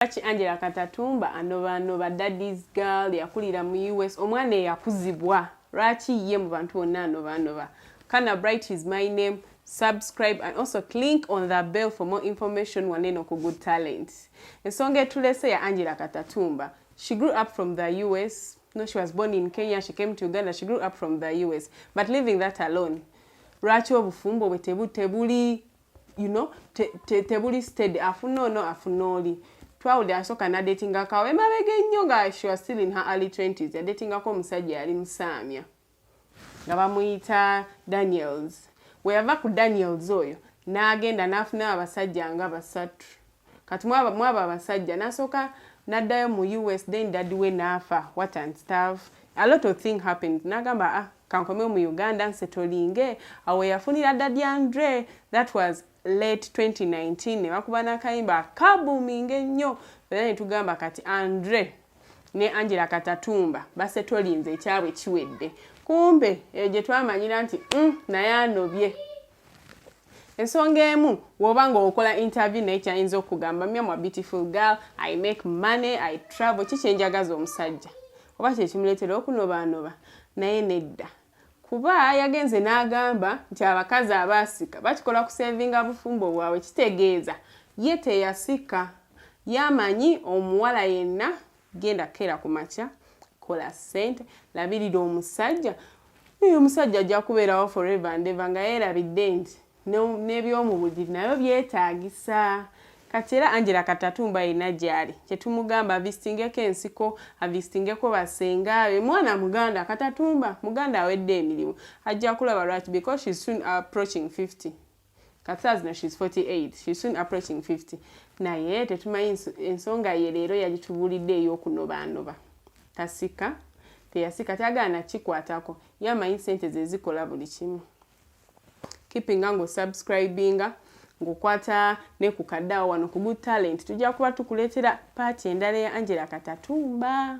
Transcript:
Lwaki Angela Katatumba anobaanoba? Daddy's girl, yakulira mu US, omwana eyakuzibwa, lwaki ye mu bantu bonna anobaanoba? Kana Bright is my name. Subscribe and also click on the bell for more information. Waneno ku Good Talent. Ensonga etulese ya Angela Katatumba. She grew up from the US. No, she was born in Kenya. She came to Uganda. She grew up from the US. But leaving that alone, lwaki obufumbo bwe tebuli tebuli steady? Afuna ono, afuna oli. Twawulira asooka nadetingako awo emabega ennyo nga she was still in her early 20s. Yadetingako omusajja yali musaamya nga bamuyita Daniels. Bwe yava ku Daniels oyo, n'agenda n'afuna abasajja nga basatu. Kati mwabo abasajja, n'asooka n'addayo mu US, then daddy we n'afa, what and stuff, a lot of thing happened. N'agamba, "Ah, kankome mu Uganda nsetolinge." Awo yafunira Daddy Andre. That was late 2019, ne bakuba n'akayimba akabuuminga ennyo. Era ne tugamba kati Andre ne Angela Katatumba basetolinze, ekyabwe kiwedde. Kumbe eyo gye twamanyira nti naye anobye. Ensonga emu, bw'oba ng'okola interview naye, kyayinza okugamba, "Me am a beautiful girl, I make money, I travel." Ki kyenjagaza omusajja oba kyekimuleetera okunobaanoba? Naye nedda, kuba yagenze n'agamba nti abakazi abaasika bakikola kusevinga bufumbo bwabwe. Kitegeeza ye teyasika. Yamanyi omuwala yenna genda keera ku makya, kola ssente, labirira omusajja, oyo omusajja ajja kubeerawo forever and ever, nga yeerabidde nti n'ebyomubuliri nayo byetaagisa. Kati era Angela Katatumba yenna gy'ali, kyetumugamba, avisitingeko ensiko, avisitingeko basenga. Mwana muganda, Katatumba muganda awedde emirimu, ajja kulaba lwaki, because she's soon approaching 50. Kati saa zino she's 48, she's soon approaching 50, naye tetumanyi ensonga ye. Leero yagitubuulidde ey'okunobaanoba. Tasika, teyasika, tayagala nakikwatako. Yamanyi sente ze zikola buli kimu. Keepinga ng'osubscribinga, ng'okwata ne ku kadde awo wano ku Good Talent. Tujja kuba tukuleetera part endala ya Angela Katatumba.